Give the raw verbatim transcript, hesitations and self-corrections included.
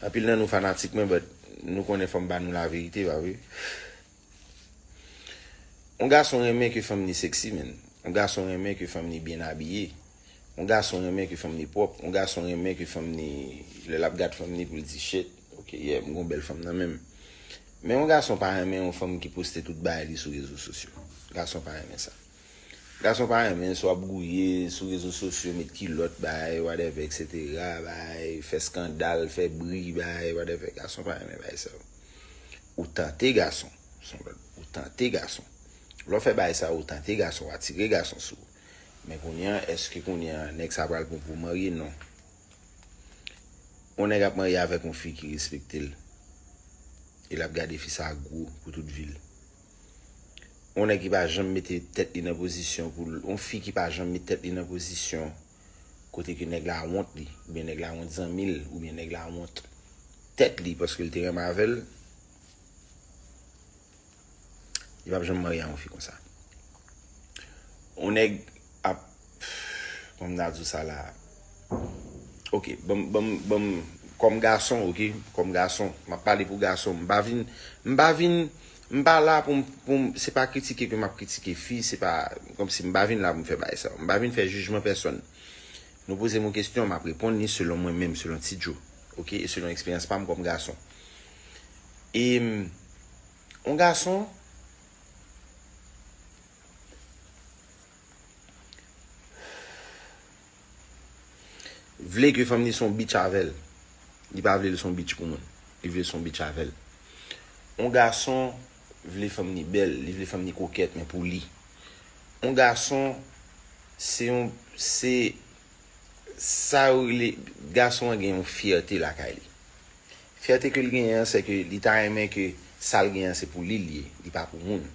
Anpil nan nou fanatik mwen, but nou konnen fanm ba nou laverite, pa vre? Yon gason renmen ke fanm ni seksi, menn. Yon gason renmen ke fanm ni byen abiye. Yon gason renmen ke fanm ni pwòp. Yon gason renmen ke fanm ni, lè l ap gad fanm ni pou l di, "Shit, ok, yeah, m gon bèl fanm nan men m." Men yon gason pa renmen yon fanm ki poste tout bagay li sou rezo sosyo. Gason pa renmen sa. Gason pa renmen sa w ap gouye sou rezo sosyo, met kilòt, bay, whatever, et cetera, bay, fè eskandal, fè bri, bay, whatever. Gason pa renmen bay sa yo. Ou tante gason. Se yon lòt, ou tante gason. Lè w fè bay sa yo, ou tante gason, ou atire gason sou ou. Men kounye a, èske kounye a, nèg sa pral pran pou w marye? Non. Yon nèg ap marye avèk yon fi ki respekte l. E l ap gade fi sa gwo pou tout vi l. Yon nèg ki pa janm mete tèt li nan pozisyon pou l, yon fi ki pa janm met tèt li nan pozisyon kote ke nèg la wont li, oubyen nèg la wont zanmi l, oubyen nèg la wont tèt li paske l te renmen avè l, li p ap janm marye a yon fi konsa. Yon nèg ap, kòman m ta di w sa la? Ok, ban m, ban m, ban m, kòm gason, ok, kòm gason, m ap pale pou gason, m pa vin, m pa vin, m pa la pou m, pou m, se pa kritike ke m ap kritike fi, se pa, kòmsi m pa vin la pou m fè bagay sa yo, m pa vin fè jijman pèsòn. Nou poze m yon kesyon, m ap reponn li selon mwen menm, selon Ti Djo, ok, e selon eksperyans pa m kòm gason. E, yon gason, vle ke fanm ni se yon bitch avè l. Li pa vle l se yon bitch pou moun. Li vle l se yon bitch avè l. Yon gason vle fanm ni bèl, li vle fanm ni kokèt, men pou li. Yon gason, se yon, se sa yo rele, gason an gen yon fyète lakay li. Fyète ke l genyen an, se ke li ta renmen ke sa l genyen an se pou li l ye, li pa pou moun.